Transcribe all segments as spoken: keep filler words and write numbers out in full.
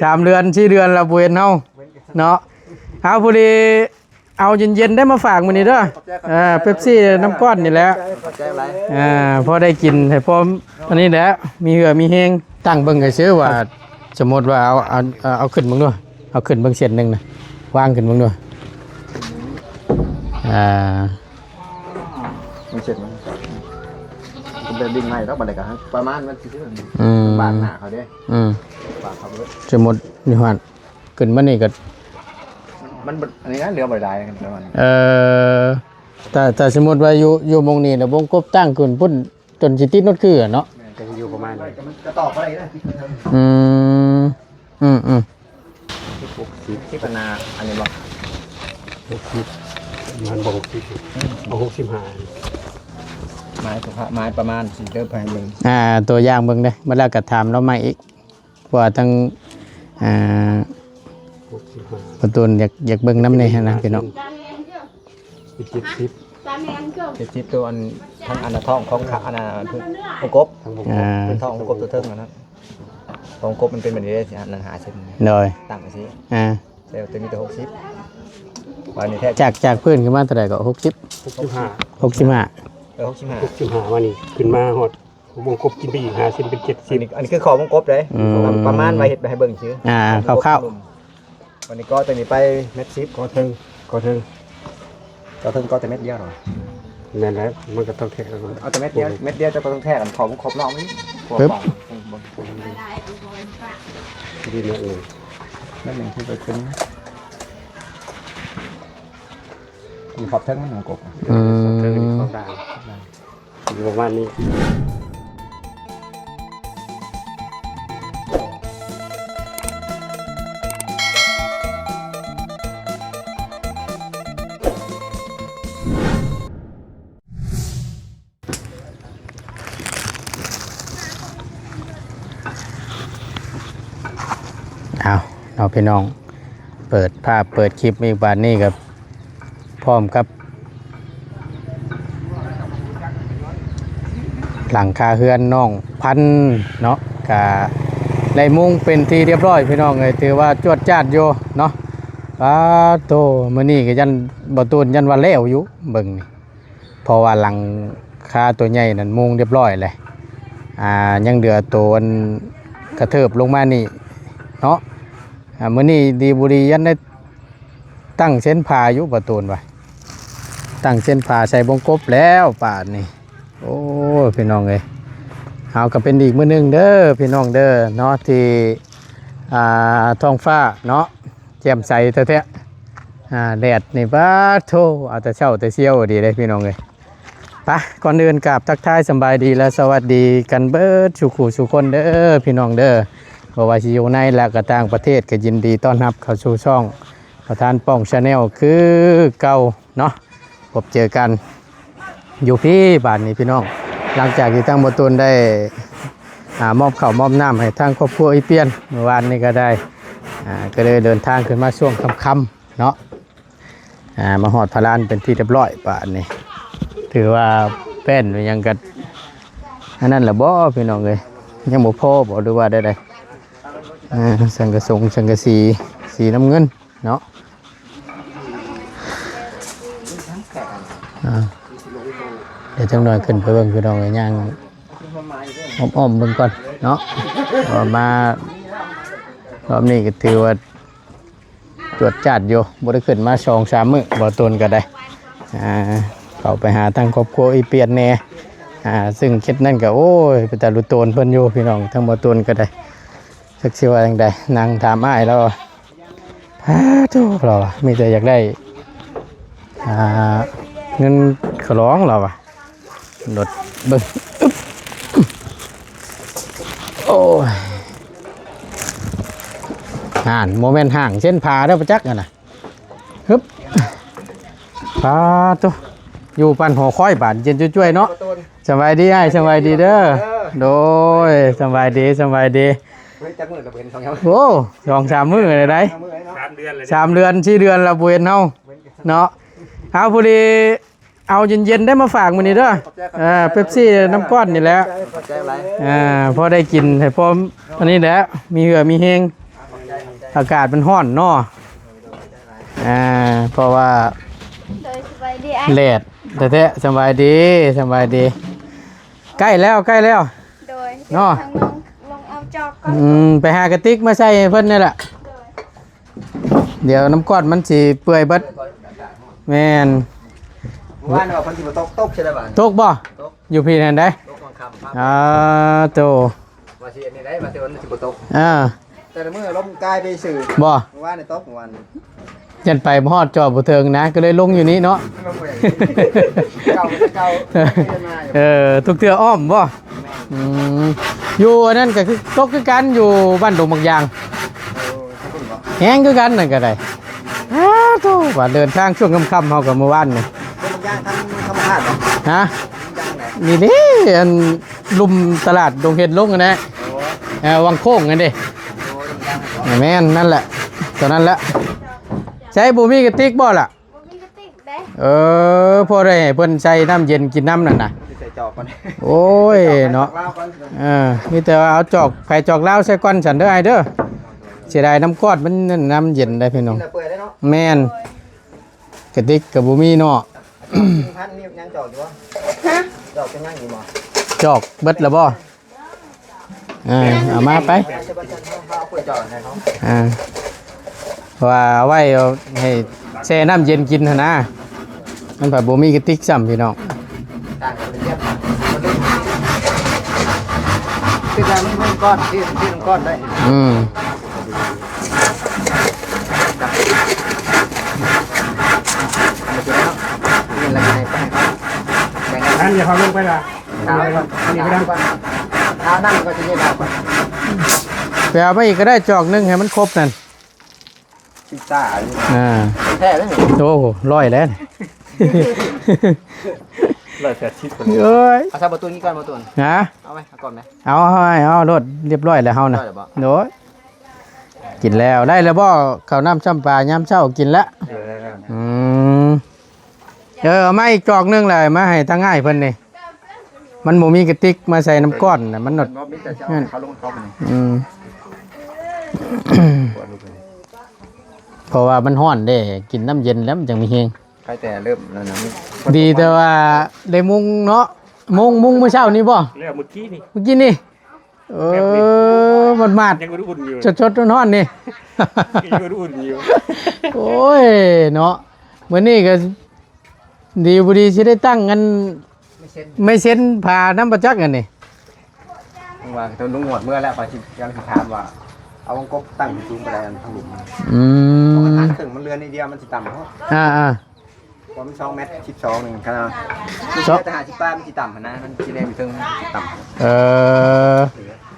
สามเดือนสี่เดือนแล้วบ่เห็นเฮาเนาะ เอาพอดี เอาเย็นๆได้มาฝากมื้อนี้เด้อ ขอบใจ ขอบใจ เออ เป๊ปซี่น้ำก้อนนี่แหละ ขอบใจหลาย อ่า พอได้กินให้พออันนี้แหละ มีเหื่อมีแฮง ตั้งเบิ่งซื่อๆว่า สมมุติว่าเอา เอา เอา เอาขึ้นเบิ่งดู เอาขึ้นเบิ่งเส้นหนึ่งนะ วางขึ้นเบิ่งดู อ่า มันเสร็จมัน มันเป็นดินใหม่แล้วบัดนี้ก็ประมาณมันสิ อืม บาดหน้าเขาเด้ อืม บาดเขาเบิด สมมุตินี่ฮอด ขึ้นมานี่ก็ มันบ่ อันนี้นะ เหลือบ่ได้กันประมาณนี้ เอ่อ ถ้า ถ้าสมมุติว่าอยู่ อยู่หม่องนี้นะ วงกบตั้งขึ้นพุ้น จนสิติดนดคืออะเนาะ แม่น ก็อยู่ประมาณนี้ ก็ต่อไปนะ อืม อืม อืม หกสิบ ที่ปนา อันนี้บ่ หกสิบ มันบ่ หกสิบ เอา หกสิบห้า ไม้สุภาพ ไม้ประมาณสี่เด้อ ไปเบิ่ง อ่า ตัวอย่างเบิ่งเด้อ มาแล้วก็ถามเราใหม่อีก เพราะว่าทั้ง อ่า หกสิบห้า ประตูนอยาก อยากเบิ่งนำแหน่หั้นนะพี่น้อง เจ็ดสิบ เจ็ดสิบ ตัวอัน ทั้งอันน่ะท้องของขา อันน่ะ วงกบ ทั้งวงกบ อ่า เป็นท้องวงกบตัวเทิงอันนั้น ท้องวงกบมันเป็นแบบนี้เลยสิฮะ นั่นหาเส้น โดย ตั้งไปสิ อ่า แต่ตัวนี้ตัวหกสิบ วันนี้แท้ จาก จากพื้นขึ้นมาเท่าไหร่ก็ หกสิบ หกสิบห้า หกสิบห้า เออ หกสิบห้า หกสิบห้า วันนี้ขึ้นมาฮอด วงกบกินไปอีกห้าเซนเป็นเจ็ดสิบ อันนี้ อันนี้คือขอบวงกบเลย อืม ประมาณไว้เฮ็ดให้เบิ่งซื่อ อ่า คร่าวๆ วันนี้ก็ตัวนี้ไปเม็ดสิบ ก็เทิง ก็เทิง ก็เทิงก็แต่เม็ดเดียวเหรอ นั่นแหละ มันก็ต้องแทะ เอาแต่เม็ดเดียว เม็ดเดียวจะก็ต้องแทะกัน ขอบวงกบนอกนี่ ปึ๊บ อืม เบิ่ง ดีเม็ดหนึ่ง เม็ดหนึ่งที่ไปขึ้น มีขอบเทิงมันวงกบ อืม ขอบเทิง ขอบด่าง อยู่ประมาณนี้ เอาเนาะพี่น้อง เปิดภาพเปิดคลิปอีกบาดนี้ครับ พร้อมกับ หลังคาเฮือนน้องพันธุ์เนาะ ก็ได้มุงเป็นที่เรียบร้อยพี่น้องเอ้ย ถือว่าจวดจ้าดอยู่เนาะ ป๊าดโธ่ มื้อนี้ก็ยันบ่ตูนยันว่าแล้วอยู่ เบิ่งนี่ เพราะว่าหลังคาตัวใหญ่นั่นมุงเรียบร้อยเลย อ่า ยังเหลือตัวอันกระเทิบลงมานี่เนาะ อ่า มื้อนี้ดีบ่ดียันได้ตั้งเส้นผ่าอยู่ บ่ตูนว่า ตั้งเส้นผ่าใส่วงกบแล้วป่านนี้ โอ้ย พี่น้องเอ้ย เอาก็เป็นอีกมื้อหนึ่งเด้อ พี่น้องเด้อ เนาะ ที่ อ่า ท้องฟ้าเนาะ แจ่มใสแท้ๆ อ่า แดดนี่ ป๊าดโธ่ เอาแต่เช้าแต่เซี้ยวดีเลยพี่น้องเอ้ย ไป ก่อนอื่นกราบทักทายสำบายดีและสวัสดีกันเบิดสู่คู่สู่คนเด้อ พี่น้องเด้อ บ่ว่าสิอยู่ในและก็ต่างประเทศ ก็ยินดีต้อนรับเข้าสู่ช่องประธานป้อง Channel คือเก่าเนาะ พบเจอกันอยู่พี้บาดนี้พี่น้อง หลังจากที่ทางบ่ตูนได้ อ่า มอบข้าวมอบน้ำให้ทางครอบครัวอีเปียนเมื่อวานนี้ก็ได้ อ่า ก็เลยเดินทางขึ้นมาช่วงค่ำๆเนาะ อ่า มาฮอดพารานเป็นที่เรียบร้อยบาดนี้ ถือว่าแป้นมันยังกัดอันนั้นแหละบ่พี่น้องเอ้ย ยังบ่พอบ่ หรือว่าได้ใด อ่า สังกะสงสังกะสี สีน้ำเงินเนาะ อ่า เดี๋ยวจังหน่อยขึ้นไปเบิ่งพี่น้องเอ้ย ย่างอ้อมๆเบิ่งก่อนเนาะ ว่ามารอบนี้ก็ถือว่า จวดจ้าดอยู่ บ่ได้ขึ้นมาสองสามมื้อ บ่ตูนก็ได้ อ่า เข้าไปหาทางครอบครัวอีเปียนแหน่ อ่า ซึ่งคลิปนั้นก็ โอ้ย เป็นตาลุโตนเพิ่นอยู่พี่น้อง ทางบ่ตูนก็ได้ จักสิว่าจั่งใด นั่งถามอ้ายแล้ว พาโธ่ เราอะ มีแต่อยากได้ อ่า เงินขะหลองเราอะ รถเบิ่ง อึ๊บ โอ้ย ห่าน บ่แม่นห้างเส้นผ่าเด้อ ประจักษ์นั่นน่ะ ฮึบ ปาโธ่ อยู่ปันหอคอยบาดเย็นจ้วยๆเนาะ สบายดีอ้าย สบายดีเด้อ โดย สบายดี สบายดี เฮ้ย จักมื้อละบ่เห็นสองสาม โอ้ สองสามมื้อเลยได้ สามมื้อเลยเนาะ สามเดือนเลย สามเดือนสี่เดือนละบ่เห็นเฮาเนาะ เอาพอดี เอาเย็นๆได้มาฝากมื้อนี้เด้อ ขอบใจ ขอบใจ เออ เป๊ปซี่น้ำก้อนนี่แหละ ขอบใจหลาย อ่า พอได้กินให้พออันนี้แหละ มีเหื่อมีแฮง อากาศมันร้อนเนาะ อ่า เพราะว่า โดย สบายดีอ้าย แดดแท้ๆ สบายดี สบายดี ใกล้แล้ว ใกล้แล้ว โดย เนาะ เดี๋ยวทางลง ลงเอาจอกก่อน อืม ไปหากระติกมาใส่ให้เพิ่นนี่แหละ โดย เดี๋ยวน้ำก้อนมันสิเปื่อยเบิด แม่น ว่าเนาะ เพิ่นสิบ่ตก ตกใช่ไหมบ้าน ตกบ่ ตก อยู่พี้นั่นได้ ตกของคำครับ อ่า โต ว่าสิอันนี้ได้ ว่าสิวันนี้สิบ่ตก อ่า แต่ละมื้อลมกายไปซื่อ บ่ เมื่อวานนี่ตก เมื่อวานนี่ ยันไปบ่ฮอดจอดบ่เทิงนะ ก็เลยลงอยู่นี้เนาะ ลงไปอย่างนี้ เก่าเก่า เออ ทุกเทื่ออ้อมบ่ อืม อยู่อันนั้นก็คือตกคือกัน อยู่บ้านดงบักยาง เออ ขอบคุณบ่ แฮงคือกันนั่นก็ได้ อ้าโธ่ ว่าเดินทางช่วงค่ำๆ เฮาก็เมื่อวานนี่ ดงบักยางทางธรรมชาติบ่ ฮะ ดงบักยางไหน นี่เด้ อันลุ่มตลาดดงเห็ดลงนั่นแหละ โอ้ เออ วังโค้งนั่นเด้ โอ้ ดงบักยางไหนบ่ แม่นนั่นแหละ ตอนนั้นแหละ ใช้บ่มีกระติกบ่ล่ะ บ่มีกระติกเด้ เออ พอได้ให้เพิ่นใส่น้ำเย็นกินน้ำนั่นน่ะ สิใส่จอกก่อน โอ้ยเนาะ จอกลาวก่อน เออ มีแต่ว่าเอาจอก ไผจอกลาวใส่ก่อนซั่นเด้ออ้ายเด้อ เสียดายน้ำก้อนมันนั่น น้ำเย็นได้พี่น้อง กินแล้วเปื่อยแล้วเนาะ แม่น กระติกก็บ่มีเนาะ พันนี่ยังจอกอยู่บ่ ฮะ จอกยังอยู่บ่ จอกเบิดแล้วบ่ อ่า เอามาไป อ่า ว่าเอาไว้เอาให้แช่น้ำเย็นกินหั่นนะ มันผัดบ่มีกระติกซ้ำพี่น้อง คือการมันก้อนที่ที่มันก้อนได้ อืม นี่แหละไงไป อันเดี๋ยวเขาลงไปละ เอา นี่ไปดัง เอานั่งก็จะเย็นเอา ไปเอามาอีกก็ได้จอกหนึ่งให้มันครบนั่น พิซซ่า อ่า แท้เลย โอ้โห ร้อยแล้ว ร้อยแปดสิบคน เอ้ย เอาซะประตูนี้ก่อน ประตู ฮะ เอาไหม เอาก่อนไหม เอาให้ เอาโลด เรียบร้อยแล้วเฮานะ ได้แล้วบ่ โดย กินแล้ว ได้แล้วบ่ ข้าวน้ำซ้ำปลายามเช้ากินแล้ว เออ อืม เออ เอามาอีกจอกหนึ่งเลย มาให้ทางอ้ายเพิ่นนี่ มันบ่มีกระติกมาใส่น้ำก้อนน่ะ มันหนด บ่มีแต่จะเอาให้เขาลงเขาไปนี่ อืม เพราะว่ามันร้อนเด้ กินน้ำเย็นแล้วมันจังมีแฮง ใครแต่เริ่มแล้วนะ ดีแต่ว่าได้มุงเนาะ มุง มุงมื้อเช้านี้บ่ แล้วเมื่อกี้นี่ เมื่อกี้นี่ เออ แบบนี้ หมาดๆ ยังอุ่นๆอยู่ สดๆ ร้อนๆ นี่ ยังอุ่นๆอยู่ โอ้ย เนาะ มื้อนี้ก็ ดีบ่ดีสิได้ตั้งอัน ไม่เซ็น ไม่เซ็นผ้าน้ำประจักษ์อันนี้ ว่าแต่ลุงหมวดเมื่อแล้ว ข้อยสิยังสิถามว่า เอาวงกบตั้งสูงไปได้อันทางหลุม อืม เพราะมันหันครึ่งมันเรือนนิดเดียวมันสิต่ำเนาะ อ่าๆ เพราะมันสองเมตรสิบสองหนึ่งขนาด สอง แต่ห้าสิบปลายมันสิต่ำหั้นนะ มันสิแนมอยู่เทิงสิต่ำ เออ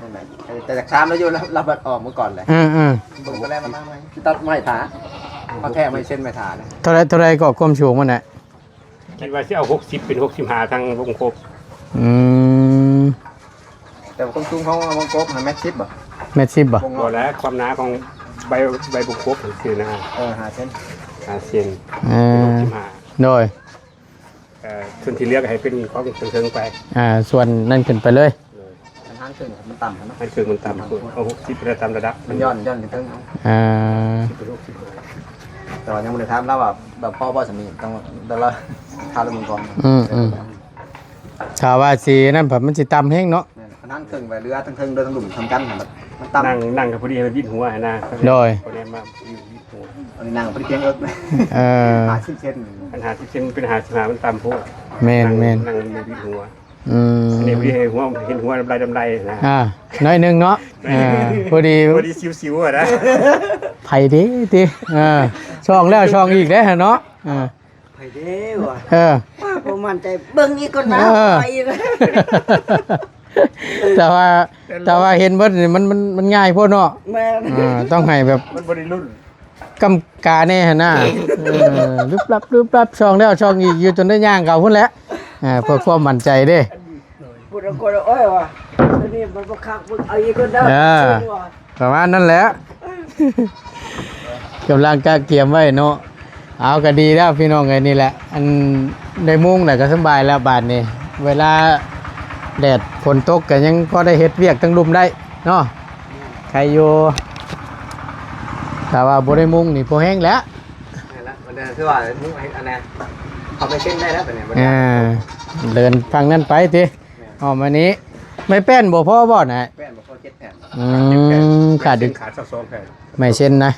นั่นแหละ แต่จากสามแล้วอยู่แล้ว เราบัดออกมาก่อนเลย อืมๆ เบิ่งไปแล้วมาตั้งไว้ สิตัดไม้ถา เอาแท่ไม้เส้นไม้ถาเลย เท่าไร เท่าไรก็ความสูงมันน่ะ คิดว่าสิเอาหกสิบเป็นหกสิบห้าทางวงกบ อืม แต่ว่าความสูงของวงกบมันเมตรสิบบ่ เมตรสิบบ่ บ่แล้วความหนาของใบ ใบวงกบคือนะ เออ ห้าเซน ห้าเซน เออ หกสิบห้า โดย เอ่อ ส่วนที่เหลือก็ให้เป็นของเทิงๆไป อ่า ส่วนนั่นขึ้นไปเลย โดย มันหันครึ่งมันต่ำหั้นเนาะ หันครึ่งมันต่ำ เอาหกสิบไปตามระดับ มันย่อน ย่อนขึ้นเทิงเอา อ่า แต่ว่ายังบ่ได้ถามลาวว่าแบบพอบ่สำนี้ ต้อง เดี๋ยวลาวถามลาวเบิ่งก่อน อืมอืม ถ้าว่าสินั่นผัดมันสิต่ำแฮงเนาะ แม่น มันหันครึ่งไปเหลือทั้งเทิงโดยทั้งลุ่มทำกัน มันต่ำ นั่ง นั่งก็พอดีให้มันบิดหัวหั้นนะ โดย พอดีมาบิดหัว อันนี้นั่งพอดีเพียงเอิก เออ ห้าสิบเซน อันห้าสิบเซนเป็นห้าสิบห้ามันต่ำโพด แม่น นั่ง แม่น นั่งมันบิดหัว อืม อันนี้พอดีให้หัว เห็นหัวดำไรดำไรนะ อ่า น้อยหนึ่งเนาะ เออ พอดี พอดีสิวๆอะนะ ไผเด้ติ เออ ช่องแล้วช่องอีกเด้เนาะ เออ ไผเด้วะ เออ ว่าบ่มั่นใจ เบิ่งอีกก่อนนะ เออ ไปอีก แต่ว่า แต่ว่าเห็นเบิดนี่มัน มัน มันง่ายโพดเนาะ แม่น อ่า ต้องให้แบบ มันบ่ได้รุ่น กำกาแน่หั่นนะ เออ ลึบลับ ลึบลับ ช่องแล้วช่องอีก อยู่จนได้ย่างเขาพุ่นแหละ อ่า เพื่อความมั่นใจเด้ พูดแล้วก็ โอ้ย ว่ะ อันนี้มันบ่คัก มึงเอาอีกก่อนเด้อ เออ ว่ะ ประมาณนั้นแหละ กำลังกะเกียมไว้เนาะ เอาก็ดีแล้วพี่น้องเอ้ย นี่แหละ อันได้มุงน่ะก็สบายแล้วบาดนี้ เวลาแดดฝนตกก็ยังพอได้เฮ็ดเวียกทั้งลุ่มได้เนาะ ใครอยู่ ถ้าว่าบ่ได้มุงนี่พอแห้งแล้ว นั่นละ มันเดินคือว่ามุงไอ้อันนั้น เขาไม่เส้นได้แล้ว แต่เนี่ยมัน อ่า เดินฝั่งนั้นไปติ อ้อมมานี้ ไม้แป้นบ่พอบ่นะ แป้นบ่พอเจ็ดแผ่น อืม ขาดอีก ขาดสักสองแผ่น ไม้เส้นนะ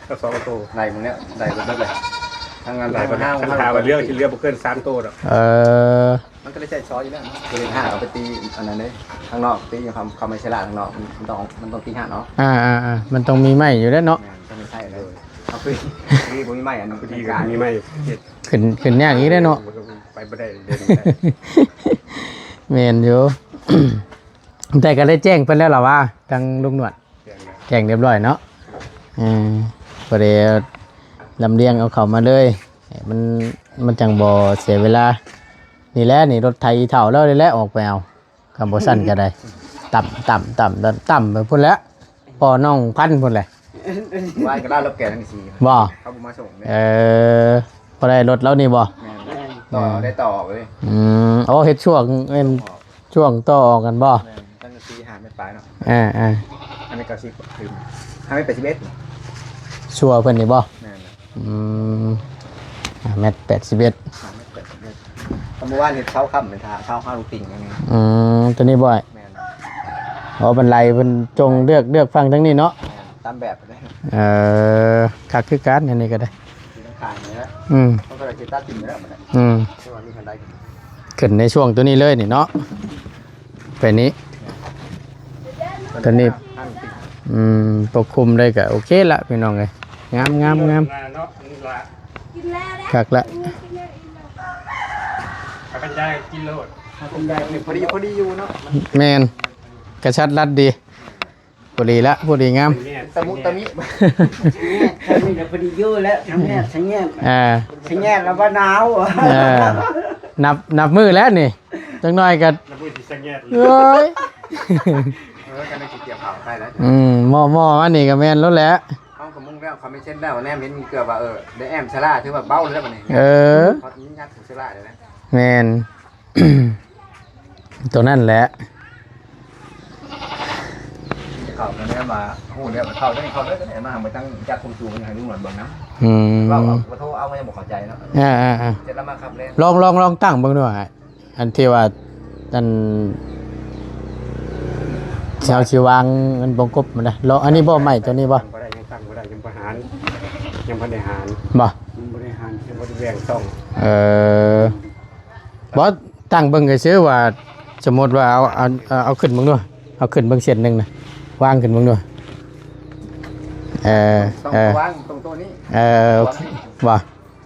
สักสองโต ได้หมดแล้ว ได้หมดเลย ทั้งงาน ได้หมดแล้ว ทั้งงาน คันถามว่าเหลือ ที่เหลือบ่เกินสามโตดอก เออ มันก็ได้ใช้ซอยอยู่แล้วเนาะ ตัวเลขห้าเอาไปตีอันนั้นเลย ข้างนอก ตีความ ความไม่ฉลาดข้างนอก มันต้อง มันต้องตีห้าเนาะ อ่า อ่า อ่า มันต้องมีไม้อยู่แล้วเนาะ แม่น ต้องมีไม้เลย เอาไป นี่บ่มีไม้อันนี้ พอดีก็มีไม้ ขึ้น ขึ้นยากอีกแล้วเนาะ ไปบ่ได้เลย แม่นอยู่ แต่ก็ได้แจ้งเพิ่นแล้วล่ะว่า ทางลุงหนวด แจ้งแล้ว แจ้งเรียบร้อยเนาะ เออ พอดีลำเลียงเอาเข้ามาเลย มัน มันจังบ่เสียเวลา นี่แหละ นี่รถไถอีเฒ่าแล้วนี่แหละ ออกไปเอา คำบ่สั้นก็ได้ ต่ำ ต่ำ ต่ำ ต่ำ ต่ำไปพุ่นแหละ ปอน้องพันธุ์พุ่นแหละ ว่าก็ได้รถแกทั้งสี่ บ่ เขาบ่มาส่งเลย เออ บ่ได้รถแล้วนี่บ่ แม่น ต่อ ได้ต่อออกเลย อืม โอ้ เฮ็ดช่วง เอ็น ช่วงต่อออกกันบ่ แม่น ตั้งสี่ห้าเมตรปลายเนาะ อ่า อ่า อันนี้เก้าสิบ คือห้าเมตรแปดสิบเอ็ด ชั่วเพิ่นนี่บ่ แม่น อืม ห้าเมตรแปดสิบเอ็ด ห้าเมตรแปดสิบเอ็ด เมื่อวานเห็นเช้าค่ำเป็นทางเช้าห้าลูกติ่งอย่างนี้ อืม ตัวนี้บ่อย แม่น อ๋อ เป็นไร เป็นจงเลือก เลือกฟังทั้งนี้เนาะ แม่น ตามแบบเลย เออ คักคือกัน อันนี้ก็ได้ สีน้ำตาลเนี่ยนะ อืม เขาก็เลยจะตัดติ่งแล้วมันน่ะ อืม ที่ว่ามีคันใด ขึ้นในช่วงตัวนี้เลยนี่เนาะ ไปนี้ ตัวนี้ อืม ปกคลุมได้ก็โอเคละพี่น้องเอ้ย งาม งาม งาม เนาะ คักละ เอากันได้กินโลด เอากันได้ พอดี พอดีอยู่เนาะ แม่น กระชัดรัดดี พอดีละ พอดีงาม เนี่ย ตะมุตะมิ เนี่ย ทางนี้ก็พอดีอยู่แล้ว ทางแนบ ทางแนบ อ่า ทางแนบแล้วบ่หนาว เออ นับ นับมื้อแล้วนี่ จังน้อยก็ แล้วพูดสิสังเกต เอ้ย เออ ก็ได้กินเกี่ยวข้าวได้แล้ว อืม หม้อ หม้ออันนี้ก็แม่นแล้วแหละ เขาก็มุ่งแล้ว เขาไม่เช่นแล้ว แนมเห็นเกือบว่า เออ ได้แอมสลา ถือว่าเบาเลยแล้วบัดนี้ เออ เขามีงัดของสลาเลยนะ แม่น ตัวนั่นแหละ เขาก็แนมมา โอ้โห เนี่ย เขาได้ เขาได้ ก็ได้มา มาตั้งจากคนสูงให้ลุงหนวดเบิ่งนะ อืม เราเอา ขอโทษ เอา ก็ยังบ่เข้าใจเนาะ อ่า อ่า อ่า เสร็จแล้วมาขับเล่น ลอง ลอง ลองตั้งเบิ่งดูฮะ อันที่ว่า อัน เสาสิวาง มันบ่ครบมันนะ ลอง อันนี้บ่ใหม่ตัวนี้บ่ ยังบ่ได้ ยังตั้งบ่ได้ ยังบ่หาร ยังบ่ได้หาร บ่ ยังบ่ได้หาร ยังบ่ได้แบ่งช่อง เออ บ่ ตั้งเบิ่งซื่อๆว่า สมมุติว่าเอา เอา เอา เอาขึ้นเบิ่งดู เอาขึ้นเบิ่งเส้นหนึ่งนะ วางขึ้นเบิ่งดู เออ ต้อง เออ วางตรงโต๊ะนี้ เออ บ่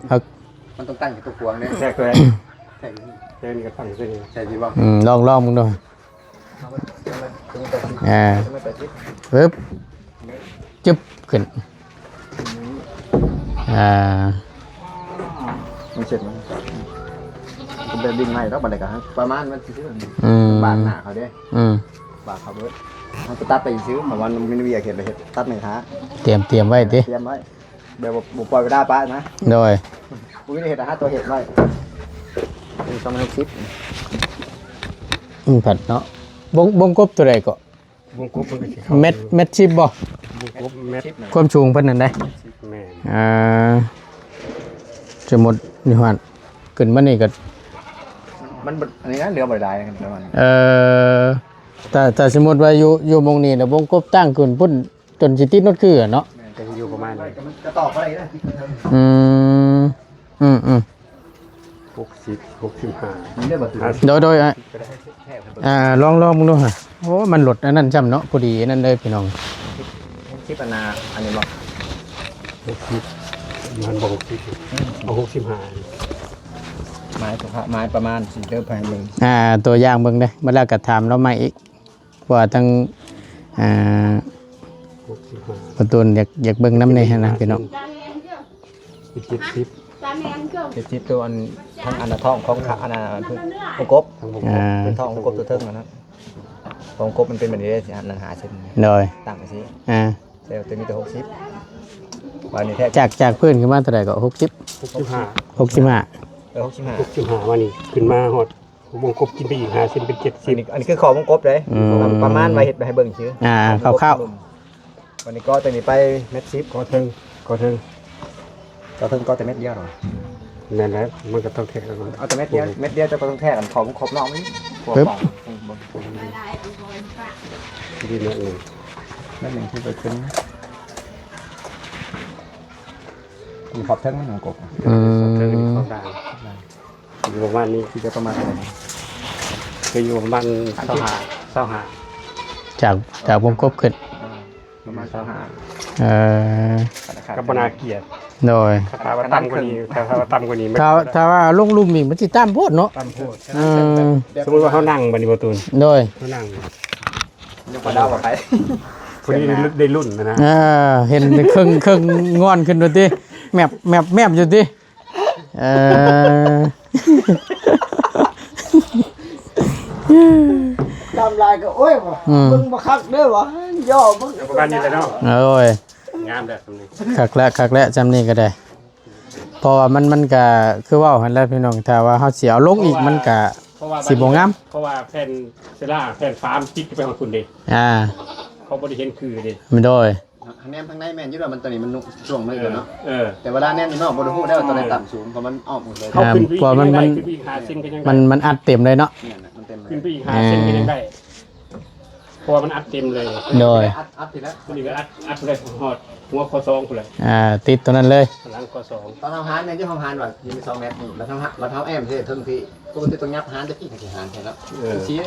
เอา มันต้องตั้งอยู่ตรงกลางเนี่ย แทรกเลย แทรกอยู่นี่ แทรกนี่ก็ตั้งอยู่นี่ ใช่สิบ่ อืม ลอง ลองเบิ่งดู เอาไว้ เอาไว้ เอาไว้ อ่า เอาไว้ ปึ๊บ จึ๊บ ขึ้น อ่า มันเสร็จแล้ว มันเป็นดินใหม่แล้ว บัดนี้ก็ประมาณมันสิ อืม บาดหน้าเขาเด้ อืม บาดเขาเบิด มันก็ตัดไปซื้อ เพราะว่ามันมีเวียกเฮ็ดเลย เฮ็ดตัดไม่ท้า เตรียม เตรียมไว้ติ เตรียมไว้ แบบว่าบ่ปล่อยเวลาปะนะ โดย กูไม่ได้เฮ็ดอาหารตัวเฮ็ดไว้ เป็นสองพันหกสิบ อืม ผัดเนาะ บง บงกบตัวใดก็ วงกบมันก็สิเข้า เม็ด เม็ดสิบบ่ วงกบเม็ด ความสูงเพิ่นนั่นได้ แม่น อ่า สมมุตินี่ฮอด ขึ้นมานี่ก็ มันบ่ อันนี้นะ เหลือบ่ได้กันประมาณนี้ เอ่อ แต่ แต่สมมุติว่าอยู่ อยู่หม่องนี้แล้ววงกบตั้งขึ้นพุ้น จนสิติดนดคืออะเนาะ แม่น ก็สิอยู่ประมาณนี้ มันจะต่อบ่ได้นะ อืม อืม อืม หกสิบ หกสิบห้า นี่เรียกว่า ห้าสิบ โดย โดย อ่ะ ก็ได้ อ่า ลอง ลองเบิ่งดูฮะ โอ้ มันลดอันนั้นซ้ำเนาะ พอดีอันนั้นเลยพี่น้อง หกสิบอันน่ะ อันนี้บ่ หกสิบ มันบ่ หกสิบ เอา หกสิบห้า ไม้สุภาพ ไม้ประมาณสี่เด้อ ภายใน อ่า ตัวอย่างเบิ่งเด้อ มาแล้วก็ถามเราใหม่อีก เพราะว่าทั้ง อ่า หกสิบห้า ประตูนอยาก อยากเบิ่งนำแหน่หั้นนะพี่น้อง เจ็ดสิบ เจ็ดสิบตัวอัน ทั้งอันน่ะท้องของขา อันน่ะวงกบ ทั้งวงกบ อ่า เป็นท้องวงกบตัวเทิงอันนั้น วงกบมันเป็นแบบนี้เลยสิ อันนั้นหาเส้น โดย ตั้งสิ อ่า แต่ตัวนี้ตัวหกสิบ วันนี้แทบ จาก จากพื้นขึ้นมาเท่าไหร่ก็ หกสิบ หกสิบห้า หกสิบห้า เออ หกสิบห้า หกสิบห้า วันนี้ขึ้นมาฮอด วงกบกินไปอีกห้าเซนเป็นเจ็ดสิบ อันนี้ อันนี้คือขอบวงกบเลย อืม ประมาณว่าเฮ็ดให้เบิ่งซื่อ อ่า คร่าวๆ วันนี้ก็ตัวนี้ไปเม็ดสิบ ก็เทิง ก็เทิง ก็เทิงก็แต่เม็ดเดียวเหรอ นั่นแหละ มันก็ต้องแทกกัน เอาแต่เม็ดเดียว เม็ดเดียวจะก็ต้องแทกกัน ขอบ ขอบนอกมัน ปึ๊บ ขอบนอก ดีเม็ดหนึ่ง เม็ดหนึ่งที่ไปขึ้น มีขอบเทิงมันของกบ อืม ขอบเทิงนี่ขอบล่าง อยู่ประมาณนี้ ที่จะประมาณเท่าไหร่นะ ก็อยู่ประมาณซาวห้า ซาวห้า จาก จากวงกบขึ้น อ่า ประมาณซาวห้า เออ ก็บ่น่าเกลียด โดย ถ้าว่าต่ำกว่านี้ ถ้าว่าต่ำกว่านี้มัน ถ้า ถ้าว่าลงลุ่มอีกมันสิต่ำโพดเนาะ ต่ำโพด เออ สมมุติว่าเฮานั่งบัดนี้บ่ตูน โดย เฮานั่ง ยังบ่ได้ว่าไป พอดีได้รุ่น ได้รุ่นนะนะ อ่า เห็นเครื่อง เครื่องง่อนขึ้นดูติ แมบ แมบ แมบอยู่ติ เออ ตามลายก็ โอ้ยว่ะ อืม มึงบ่คักเด้อวะ ย่อมึง ประมาณนี้แหละเนาะ โอ้ย งามแล้วซำนี้ คักแล้ว คักแล้ว ซำนี้ก็ได้ เพราะว่ามัน มันก็คือเว้าหั่นแหละพี่น้อง ถ้าว่าเฮาสิเอาลงอีก เพราะว่า มันก็ เพราะว่า สิบ่งาม เพราะว่าแผ่นเซรา แผ่นฟ้ามันติดไปของคุณเด้ อ่า เขาบ่ได้เห็นคือเด้ โดย แนมทางในแม่นอยู่ดอก มันตัวนี้มันนุ่มช่วงนี้ก่อนเนาะ เออ แต่เวลาแนมอยู่นอกบ่ได้ฮู้ได้ว่าตัวใดต่ำสูง เพราะมันออกหมดเลย เขาขึ้นไปอีก อ่า เพราะมัน ยังได้ มัน ขึ้นไปอีกห้าเซนก็ยังได้ มัน มันอัดเต็มเลยเนาะ เนี่ยนะ มันเต็มเลย ขึ้นไปอีกห้าเซนก็ยังได้ เพราะว่ามันอัดเต็มเลย โดย อัด อัดทีละ ตัวนี้ก็อัด อัดเลย ฮอดหัวข้อสองพู้นแหละ อ่า ติดตัวนั้นเลย หลังข้อสอง ตอนเฮาหารเนี่ย อยู่เฮาหารว่าอยู่สองเมตรนี่ แล้วเฮาหะ แล้วเฮาแอมเฮ็ดเทิงที่ ปกติต้องยับหารจะกี่สิหารแท้เนาะ เออ เสีย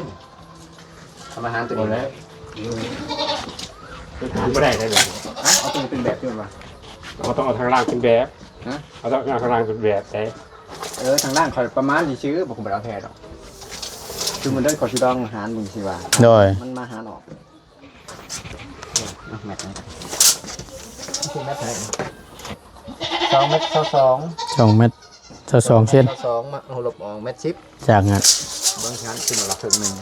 ทำอาหารตัวนี้ บ่แล้ว อืม เป็นทางบ่ได้เลย ฮะ เอาตัวเป็นแบบที่มันมา เราต้องเอาทางล่างเป็นแบบ ฮะ เอาทางล่างเป็นแบบ แต่ เออ ทางล่างข่อยประมาณนี้ซื่อ บ่คงบ่ได้เอาแท้ดอก คือมันได้ข่อยสิลองหารมึงสิว่า โดย มันมาหารออก เอาแมตรนี่ คือแมตรเท่าไหร่ สองเมตรซาวสอง สองเมตรซาวสองเซน ซาวสอง มาเอาลบออกเมตรสิบ จากนั้น เบิ่งชั้นขึ้นมาละครึ่งหนึ่ง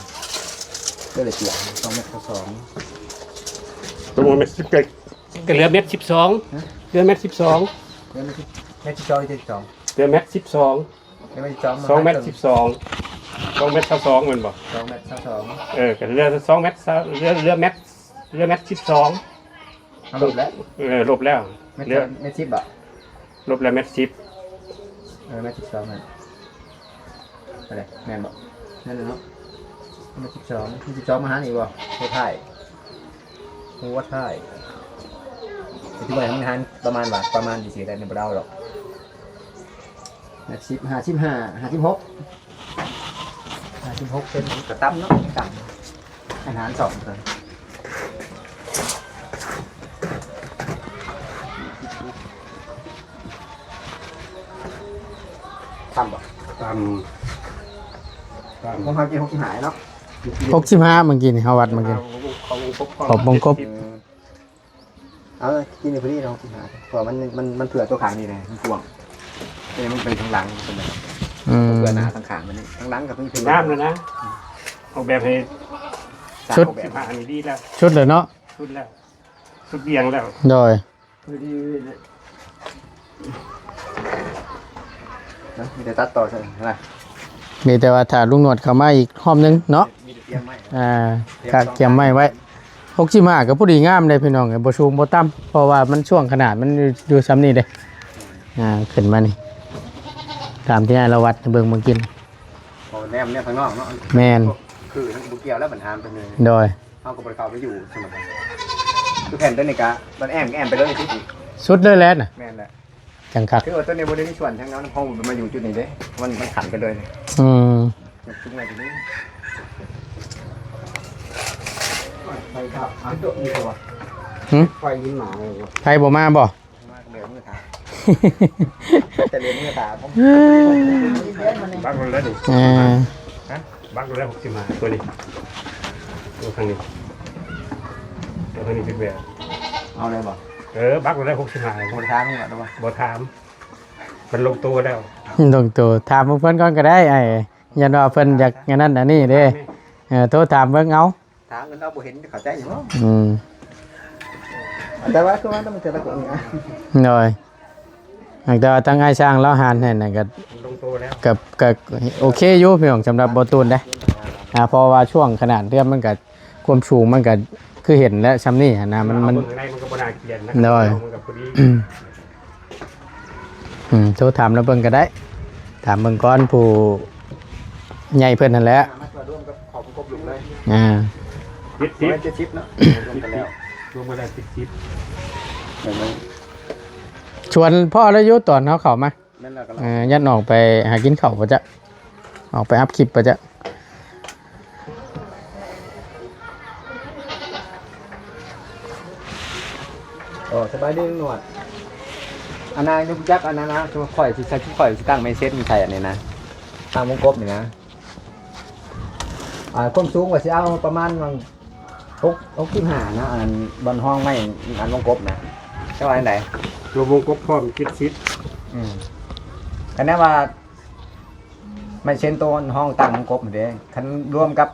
ก็เลยเปลี่ยน สองเมตรซาวสอง ตกลงเมตรสิบ ก็ ก็เหลือเมตรสิบสอง ฮะ เหลือเมตรสิบสอง เหลือเมตรสิบ เมตรสิบสอง เมตรสิบสอง เหลือเมตรสิบสอง เหลือเมตรสิบสอง สองเมตร มา สิบสอง สองเมตรซาวสองแม่นบ่ สองเมตรซาวสอง เออ ก็เหลือสองเมตรซาว เหลือ เหลือเมตร เหลือเมตรสิบสอง เอาลบแล้ว เออ ลบแล้ว เมตร เหลือ เมตรสิบบ่ ลบแล้วเมตรสิบ เออ เมตรสิบสองนั่น อะไร แม่นบ่ นั่นน่ะเนาะ เมตรสิบสอง เมตรสิบสองมาหารอีกบ่ หัวท้าย หัวท้าย ที่ว่ามันหารประมาณว่า ประมาณสี่สิบได้ นี่บ่ได้เอาดอก ห้าสิบ ห้าสิบห้า ห้าสิบหก ห้าสิบหกเซน กระต่ำเนาะ ต่ำ อาหารสองตัว ต่ำบ่ ต่ำ ต่ำ ของเขากินหกสิบห้าเนาะ หกสิบห้า เมื่อกี้นี่ เฮาวัดเมื่อกี้ ของวงกบ ขอบวงกบ เออ เอากินอยู่พอดีเนาะ หกสิบห้า เพราะว่ามัน มัน มันเผื่อตัวข้างนี่แหละ มันกว้าง แต่มันเป็นทางหลัง มันเป็นแบบ อืม เผื่อหน้าทางข้างมันนี่ ทางหลังก็มีเผื่อ งามเลยนะ ออกแบบให้ ชุด ออกแบบ สิบห้า อันนี้ดีแล้ว ชุดเลยเนาะ ชุดแล้ว ชุดเรียงแล้ว โดย พอดีเลย นะ มีแต่ตัดต่อใช่ไหมล่ะ มีแต่ว่าถ้าลุงหนวดเข้ามาอีกรอบนึงเนาะ มีแต่เตรียมไม้ อ่า เตรียม กะเตรียมไม้ไว้ หกสิบห้า ก็พอดีงามเลยพี่น้อง บ่สูงบ่ต่ำ เพราะว่ามันช่วงขนาดมันอยู่ อยู่ส่ำนี้เด้ อ่า ขึ้นมานี่ ตามที่อ้ายละวัดเบิ่งเมื่อกี้ โอ้ แนมเนี่ยข้างนอกเนาะ แม่น คือมันบ่เกี่ยวแล้ว ปัญหามันเป็นเลย โดย เฮาก็บ่ได้เข้าไปอยู่สมัยนั้น คือแผ่นตัวนี้กะ มันแอมก็แอมไปเลยที่ สุดเลยแหละน่ะ แม่นแหละ จังคัก คือว่าตัวนี้บ่ได้มีส่วนทางนั้น เฮามาอยู่จุดนี้เด้ มัน มันขันกันเลย อืม จุดไหนจุดนี้ ไฟขับ อันตัวนี้ตัว หึ ไฟยินหมาเลย ไผบ่มาบ่ มาเหลือมือถาม แต่เหลือมือถาม บักมันแล้วนี่ อ่า ฮะ บักมันแล้ว หกสิบห้า ตัวนี้ ตัวทางนี้ ตัวทางนี้เป็นแบบ เอาเลยบ่ เออ บักมันแล้ว หกสิบห้า บ่ถามมึงก่อนบ่ บ่ถาม มันลงตัวแล้ว ลงตัว ถามเพิ่นก่อนก็ได้ ไอ้ ยันว่าเพิ่นอยากอันนั้นอันนี้เด้ เออ โทรถามเบิ่งเอา ถามกันเอาบ่เห็นเข้าใจอยู่บ่ อืม แต่ว่าคือว่ามันเกิดอะไรขึ้นอ่ะ โดย หากแต่ว่าทางอ้ายช่างลาวหารให้น่ะก็ ลงตัวแล้ว ก็ ก็โอเคอยู่พี่น้อง สำหรับบ่ตูนเด้ อ่า เพราะว่าช่วงขนาดเทื่อมันก็ ความสูงมันก็ คือเห็นแล้วซำนี้หั้นนะ มัน มัน เบิ่งข้างในมันก็บ่น่าเกลียดนะ โดย มันก็พอดี อืม โทรถามแล้วเบิ่งก็ได้ ถามเบิ่งก่อนผู้ใหญ่เพิ่นนั่นแหละ มาตรวจร่วมกับของครบลุมเลย อ่า เจ็ดสิบ เจ็ดสิบเนาะ รวมกันแล้ว รวมกันแล้ว เจ็ดสิบ ชวนพ่อแล้วอยู่ตอนเฮาเข้ามา แม่นแล้วก็ เออ ยัดน้องไปหากินข้าวบ่จ๊ะ ออกไปอัพคลิปบ่จ๊ะ โอ้ สบายดีลุงหนวด อันนั้นยุกยักษ์อันนั้นนะ คือข่อยสิใส่ คือข่อยสิตั้งไม้เซ็ตใส่อันนี้นะ ตั้งวงกบนี่นะ อ่า ความสูงว่าสิเอาประมาณหก หกสิบห้านะ อันบอนห้องไม้ อันวงกบนะ เจ้าว่าอันใด ตัววงกบพร้อมเจ็ดสิบ อืม คันแน่ว่า ไม้เซ็ตตัวห้องตั้งวงกบเด้ คันรวมกับ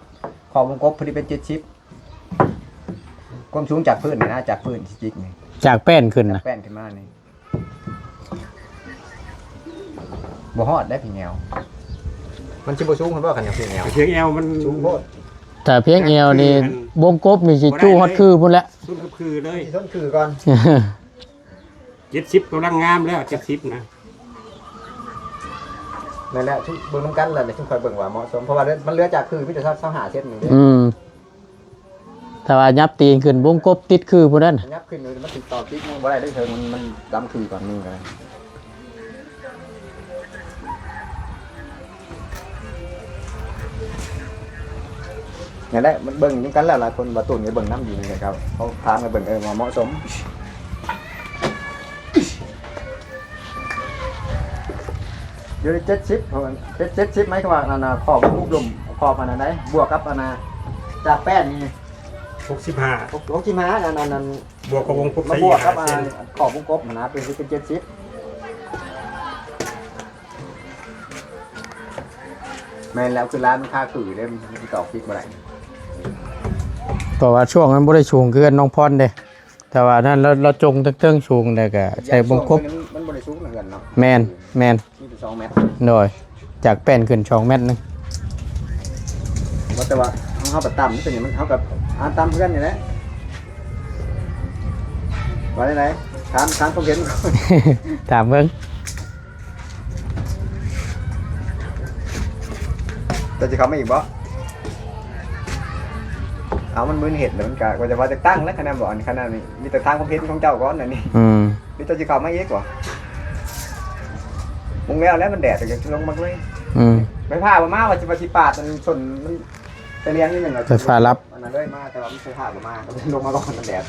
ขอบวงกบพอดีเป็นเจ็ดสิบ ความสูงจากพื้นนี่นะ จากพื้นสิจิกนี่ จากแป้นขึ้นนะ จากแป้นขึ้นมานี่ บ่ฮอดได้เพียงแนว มันสิบ่สูงเพิ่นบ่คันอย่างเพียงแนว เพียงแอวมัน สูงโพด แต่เพียงแอวนี่ วงกบนี่สิจู้ฮอดคือพุ่นแหละ สูงคือคือเลย สิส้นคือก่อน เจ็ดสิบกำลังงามแล้ว เจ็ดสิบนะ นั่นแหละ ชุม เบิ่งนำกันแหละ ชุมข่อยเบิ่งว่าเหมาะสม เพราะว่ามันเหลือจากคือมีแต่ซาวห้าเซนนี่เด้ อืม ถ้าว่ายับตีนขึ้นวงกบติดคือผู้นั้น ยับขึ้นเลย มันติดต่อติดมันบ่ได้เด้อเถิง มัน มันดำคือก่อนหนึ่งก็ได้ นั่นแหละ มันเบิ่งนำกันแล้ว หลายคนว่าตูนก็เบิ่งนำอยู่นี่นะครับ เขาถามกันเบิ่ง เออ ว่าเหมาะสม อยู่ในเจ็ดสิบ เจ็ด เจ็ดสิบ หมายความว่าอันน่ะ ขอบวงกลม ขอบอันนั้นได้ บวกกับอันน่ะ จากแป้นนี่ หกสิบห้า หก หกสิบห้า อันนั้น อัน บวกกับวงกบ มาบวกกับ ใส่อีกห้าเซน อันขอบวงกบนะ เป็น เป็นเจ็ดสิบ แม่นแล้ว คือร้านมันค่าคือเด้ มันสิต่อฟิกบ่ได้ เพราะว่าช่วงนั้นบ่ได้สูงคือน้องพรเด้ แต่ว่านั้นเรา เราจงเทิงๆสูง แล้วก็ใส่วงกบ มัน มันบ่ได้สูงนะเฮือนเนาะ แม่น แม่น มีแต่สองเมตร โดย จากแป้นขึ้นสองเมตรหนึ่ง ว่าแต่ว่าเฮาไปต่ำตัวนี้ มัน เฮาก็อ่านตามเพื่อนนี่แหละ ว่าได้ไหน ถาม ถามความเห็น ถามเบิ่ง เจ้าสิเข้ามาอีกบ่ เอามันมึนเห็ดแล้วมันกะ ว่าจะว่าจะตั้งแล้วคะแนนบ่ อันคะแนนนี่ มีแต่ทางความเห็นของเจ้าก่อนอันนี้ อืม มีเจ้าสิเข้ามาอีกบ่ มุงแล้ว แล้วมันแดดก็จะลงมาเลย อืม ไฟฟ้าบ่มา ว่าสิ ว่าสิปาดมันชน มันเสลียงนิดหนึ่งอะ ไฟฟ้าลับ อันนั้นเลยมา แต่ว่ามันไฟฟ้าบ่มา ก็เลยลงมาก่อน มันแดด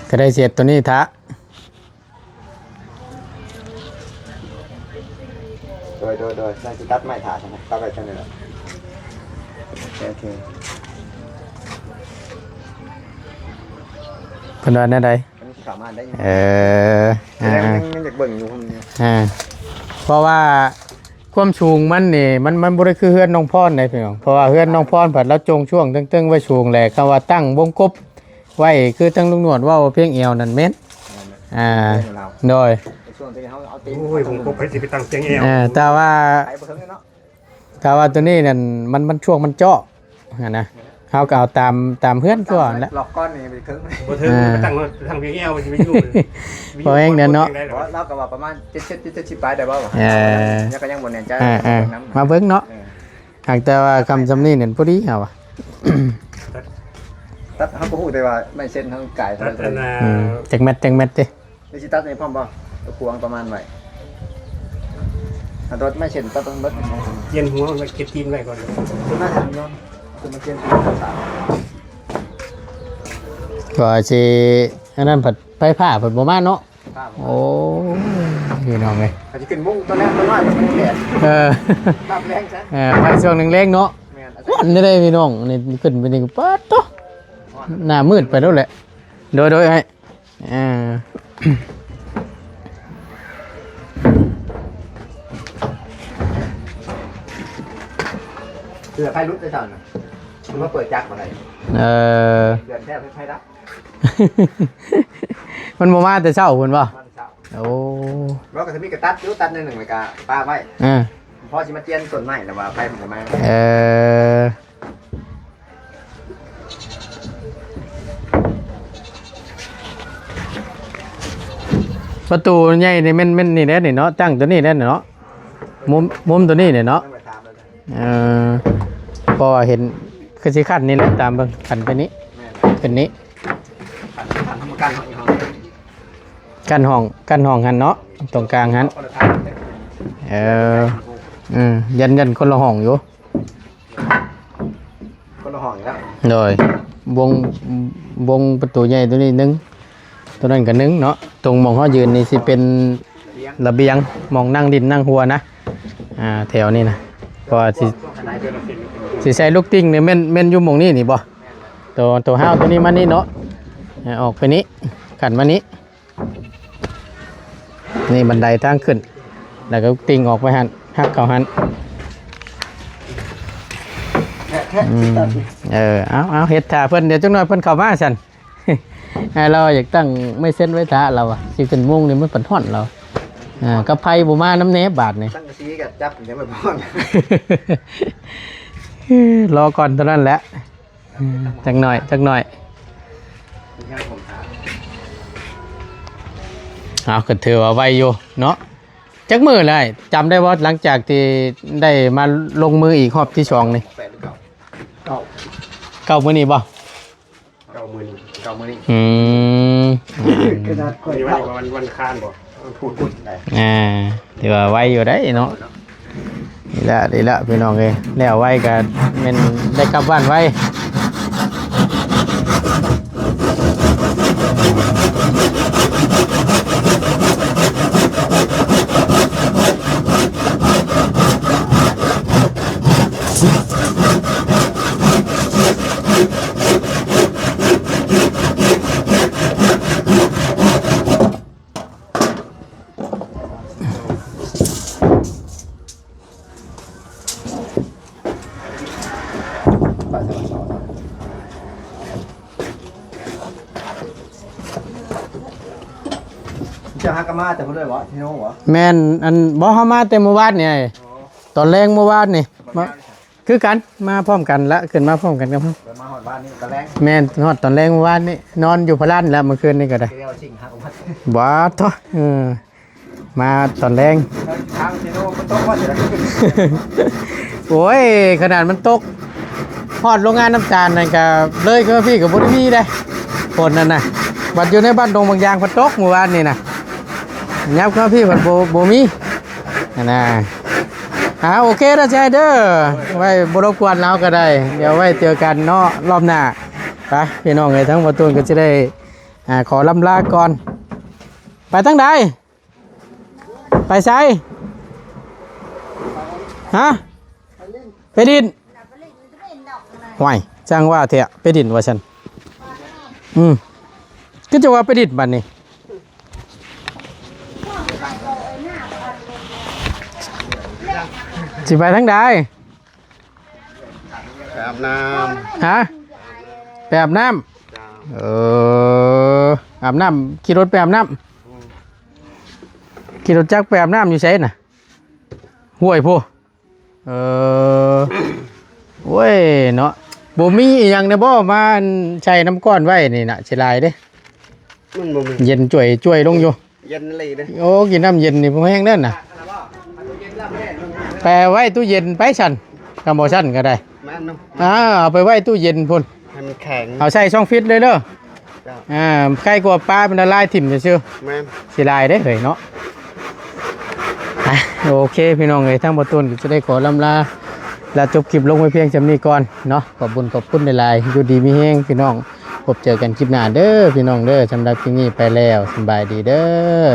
ก็ได้เสียตัวนี้ทะ โดย โดย โดย น่าสิตัดไม้ถ่าใช่ไหม ตัดไปแค่นี้แหละ โอเค โอเค เพิ่นว่าแนวใด มันสิสามารถได้อยู่ เออ แต่ยัง อ่า ยัง ยังอยากเบิ่งอยู่ อ่า เพราะว่าความสูงมันนี่ มัน มันบ่ได้คือเฮือนน้องพรได้พี่น้อง เพราะว่าเฮือนน้องพรผัดลาวจงช่วงเทิงๆไว้สูงแหละ คำว่าตั้งวงกบไว้คือทั้งลุงหนวดเว้าเพียงแอวนั่นแม่น นั่นแหละ อ่า เรื่องราว โดย ในช่วงที่เขาเอาตีน โอ้ย ผมก็ไปสิไปตั้งเตียงแอว อ่า แต่ว่า ไปบ่ถึงเลยเนาะ แต่ว่าตัวนี้นั่น มัน มันช่วงมันเจาะหั้นนะ เขาก็เอาตาม ตามเฮือนก่อนแหละ หลอกก้อนนี่ไปถึง บ่ถึง อ่า ไปตั้งทางเพียงแอวมันสิไปอยู่ พอแห้งเด้อเนาะ เพราะเราก็ว่าประมาณเจ็ดสิบ เจ็ดสิบปลายได้บ่วะ เออ แล้วก็ยังบ่แน่ใจ อ่า อ่า นำ มาเบิ่งเนาะ เออ หากแต่ว่าคำซำนี้นั่นพอดีเฮาอะ ตัด ตัด เฮาก็ฮู้แต่ว่าไม้เส้นเฮาไกล ตัดอันน่ะ อืม จักแมตร จักแมตรติ นี่สิตัดให้พร้อมบ่ เอาขวางประมาณไว้ ถ้าตัดไม้เส้นตัดต้องเบิด เย็นหัวแล้วเก็บตีนไว้ก่อน คือมาทางย้อน คือมาเก็บตีนทางสาม ก็สิ อันนั้นผัดไฟฟ้าผัดบ่มาเนาะ ครับ โอ้ย พี่น้องเอ้ย อาจจะขึ้นมุ้งตอนแรกตอนน้อยมันแดด เออ รับแรงซะ เออ ไปช่วงหนึ่งแรงเนาะ แม่น ฮ้อนได้พี่น้อง นี่ขึ้นไปนี่ก็ป๊าดโต ฮ้อน หน้ามืดไปแล้วแหละ โดย โดยไอ้ อ่า เสือไฟลุดไปสั่นน่ะ มันมาเปิดจักรบ่ได้ เออ เดือนแทบไฟดับ มันบ่มาแต่เช้าพุ่นบ่ มันเช้า โอ้ แล้วก็สิมีกระตัดอยู่ตัดหน่อยหนึ่งแล้วก็ปะไว้ อ่า พอสิมาเจียนต้นไม้แล้วว่าไฟมันก็มา เออ ประตูใหญ่นี่แม่น แม่นนี่แหละนี่เนาะ ตั้งตัวนี้แหละเนาะ มุม มุมตัวนี้เนี่ยเนาะ เออ เพราะว่าเห็นคือสิขั้นนี่แหละ ตามเบิ่ง ขั้นไปนี้ แม่น ขึ้นนี้ ขั้น ขั้นทำการห้อง กั้นห้อง กั้นห้องหั่นเนาะ ตรงกลางหั่น คนละทาง เออ อืม ยัน ยันคนละห้องอยู่ คนละห้องอีกแล้ว โดย วง วงประตูใหญ่ตัวนี้หนึ่ง ตัวนั้นก็หนึ่งเนาะ ตรงหม่องเฮายืนนี่สิเป็นระเบียง หม่องนั่งดินนั่งหัวนะ อ่า แถวนี้นะ เพราะว่าสิ สิใส่ลูกติ่งนี่แม่น แม่นอยู่หม่องนี้นี่บ่ ตัว ตัวห้าวตัวนี้มานี่เนาะ อ่า ออกไปนี้ ขั้นมานี้ นี่บันไดทางขึ้น แล้วก็ติ่งออกไปหั่น หักเข้าหั่น แค่ แค่ อืม เออ เอา เอา เฮ็ดถ่าเพิ่น เดี๋ยวจักหน่อยเพิ่นเข้ามาซั่น ให้เราอยากตั้งไม้เซ็นไว้ถ่าเราอะ สิขึ้นมุงนี่มันเพิ่นฮ้อนเรา อ่า กับไผบ่มานำแหน่บาดนี่ ตั้งสีกับจับเดี๋ยวมันฮ้อน รอก่อนเท่านั้นแหละ อืม จักหน่อย จักหน่อย เอา ก็ถือว่าไวอยู่เนาะ จักมื้อแล้ว จำได้บ่ หลังจากที่ได้มาลงมืออีกรอบที่สองนี่ แปดหรือเก้า เก้า เก้ามื้อนี้บ่ เก้ามื้อนี้ เก้ามื้อนี้ อืม ขนาดข่อย นี่วัน เก้า วัน วันอังคารบ่ วันพุธ พุธได้ อ่า ถือว่าไวอยู่ได้เนาะ นี่ละ นี่ละ พี่น้องเอ้ย แล้วไวก็แม่นได้กลับบ้านไว เจ้าฮักกะมาแต่ผู้ใดวะ ที่โน่นวะ แม่น อัน บ่ เฮามาแต่เมื่อวานนี่ไอ้ อ๋อ ตอนแลงเมื่อวานนี่ มา คือกัน มาพร้อมกันละ ขึ้นมาพร้อมกันกับเฮา เดินมาฮอดบ้านนี่ตอนแลง แม่น ฮอดตอนแลงเมื่อวานนี่ นอนอยู่พะลานแล้วเมื่อคืนนี่ก็ได้ เรียกว่าชิงฮักวัด บ่ ท้อ เออ มาตอนแลง ทางเซโนมันตกว่าจะ โอ้ย ขนาดมันตก ฮอดโรงงานน้ำตาลนั่นก็เลยเข้ามาพี้ก็บ่ได้มีเด้ ฝนนั่นน่ะ บัดอยู่ในบ้านดงบางยางพัดตกเมื่อวานนี่น่ะ ยับเข้ามาพี้พัดบ่ บ่มี นั่นน่ะ อ่า โอเคแล้ว ใช่เด้อ ไว้บ่รบกวนเราก็ได้ เดี๋ยวไว้เจอกันเนาะ รอบหน้า ไป พี่น้องเอ้ย ทั้งบ่ตูนก็สิได้ อ่า ขอล่ำลาก่อน ไปทางใด ไปไส ฮะ ไปดิน ห่วย จั่งว่าแท้ ไปดินว่าซั่น อืม คือจะว่าไปดินบัดนี้ สิไปทางใด ไปอาบน้ำ ฮะ ไปอาบน้ำ จ้า เออ อาบน้ำ ขี่รถไปอาบน้ำ อืม ขี่รถจักรไปอาบน้ำอยู่ไสน่ะ ห้วยพุ้น เออ โอ้ย เนาะ บ่มีอีหยังเด้อบ่ มาใส่น้ำก้อนไว้นี่น่ะ สิหลายเด้ มันบ่มี เย็นจ่วยๆ ลงอยู่ เย็นเลยเด้ โอ้ กินน้ำเย็นนี่บ่แห้งเด้อน่ะ ไปไว้ตู้เย็นไปซั่น คันบ่ซั่นก็ได้ แม่นเนาะ อ่า เอาไปไว้ตู้เย็นพุ้น ให้มันแข็ง เอาใส่ช่องฟรีซเลยเด้อ จ้ะ อ่า ใครกลัวปลามันละลายถิ่มซื่อๆ แม่น สิหลายเด้อเฮ้ยเนาะ อ่ะ โอเค พี่น้องเอ้ย ทั้งบ่ตูนก็จะได้ขอล่ำลา และจบคลิปลงไว้เพียงส่ำนี้ก่อนเนาะ ขอบบุญขอบคุณหลายๆ อยู่ดีมีแฮงพี่น้อง พบเจอกันคลิปหน้าเด้อพี่น้องเด้อ สำหรับคลิปนี้ไปแล้ว สำบายดีเด้อ